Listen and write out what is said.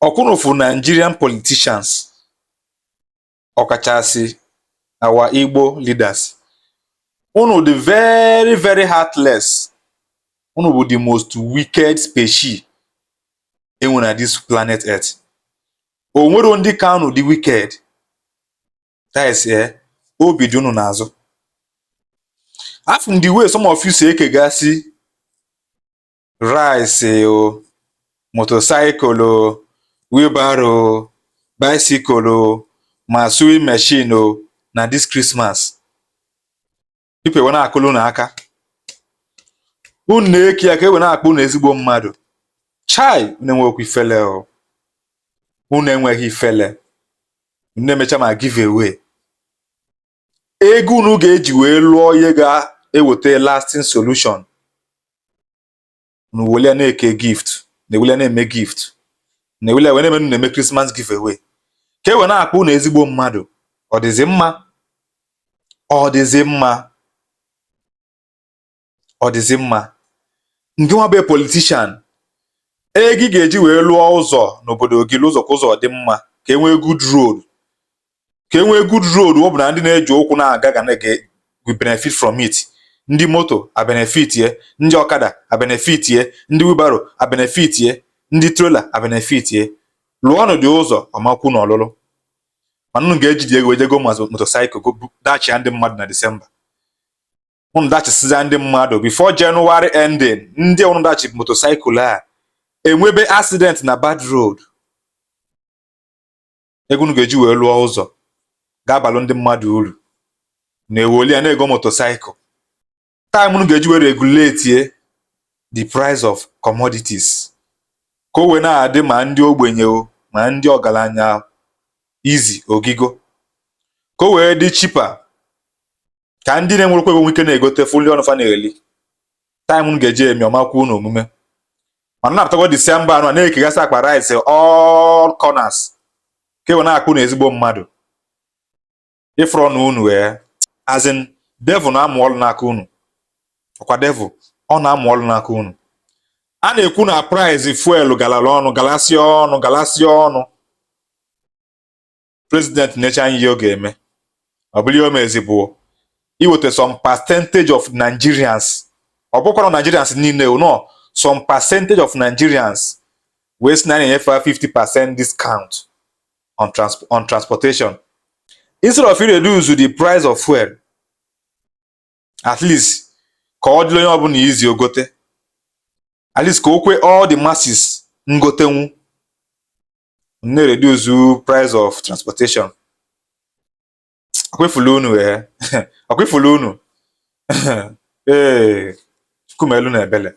Ọkwụnụfụ Nigerian politicians, ọkachasị our Igbo leaders, unu dị very very heartless. Unu bụ the most wicked species enwe na this planet Earth. O nwero ndị ka unu dị wicked. That is, obi dị unu n'azụ. Afụ m the way some of you si ekegasị rice o, motorcycle o, wheelbarrow o, bicycle o, ma sewing machine o na this Christmas. People wee na-akụlụ unu aka. Unu na-eke ya ka e wee na-akpọ unu ezigbo mmadụ. Chai, unu enwekwa ifele o. Unu enweghị ifele. Unu emecha ma give away. Ego unu ga-eji wee lụọ ihe ga-eweta lasting solution, unu wele ya na-eke gift, na-ewele ya na-eme gift, na-ewele ya wee na-eme, unu na-eme Christmas giveaway ka e wee na-akpọ unu ezigbo mmadụ. Ọ dịzị mma? Ọ dịzị mma? Ọ dịzị mma? Nke nwa bụ politician, ego ị ga-eji wee lụọ ụzọ n'obodo gị, lụọ ụzọ ka ụzọ dị mma, ka e nwee good road, ka e nwee good road, ọ bụ na ndị na-eji ụkwụ na-aga ga na will benefit from it, ndị moto a benefit ye, ndị ọkada a benefit ye, ndị wheelbarrow a benefit ye, ndị trailer a benefit ye. Lụọnụ dị ụzọ ọmakwu na ọlụlụ, mana unu ga-eji dị ego wee jego motorcycle go dachia ndị mmadụ na Disemba. Unu dachisiza ndị mmadụ before January ending. Ndị unu dachi motorcycle a enwebe accident na bad road. Ego unu ga-eji wee lụọ ụzọ ga-abalụ ndị mmadụ uru na-ewoli ya na-ego motorcycle. Time unu ga-eji wee regulate the price of commodities ka o wee na-adị ma ndị ogbenye o ma ndị ọgaranya easy ogigo, ka o wee dị cheaper, ka ndị na-enwerekwa ego nwee ike na-egote fụli ọnụ fa na-eli. Time unu ga-eji eme ọmakwu unu omume, mana na-apụtakwa Disemba anụ a na-ekegasị akpa rice all corners ka e wee na-akpụ na ezigbo mmadụ. Ịfụrọ na unu wee, as in, devil na-amụ ọrụ n'aka unu. Ọkwa devil ọ na-amụ ọrụ n'aka unu. A na-ekwu na price fuel galara ọnụ, galasịa ọnụ, galasịa ọnụ. President na-eche anyị ihe ọ ga-eme. Ọ bụrụ ihe o mezi bụ iweta some percentage of Nigerians, ọ bụkwa na Nigerians niile o, no, some percentage of Nigerians, wee sị na a na-enyefe 50% discount on transportation instead of reduce the price of fuel, at least ka ọ dịrị onye ọbụla izi ogote, at least ka o kwe all the masses ngotenwu, na-reduce price of transportation. Akwefulu unu, ee, akwefulu unu, ee. Chukwumelu na ebele.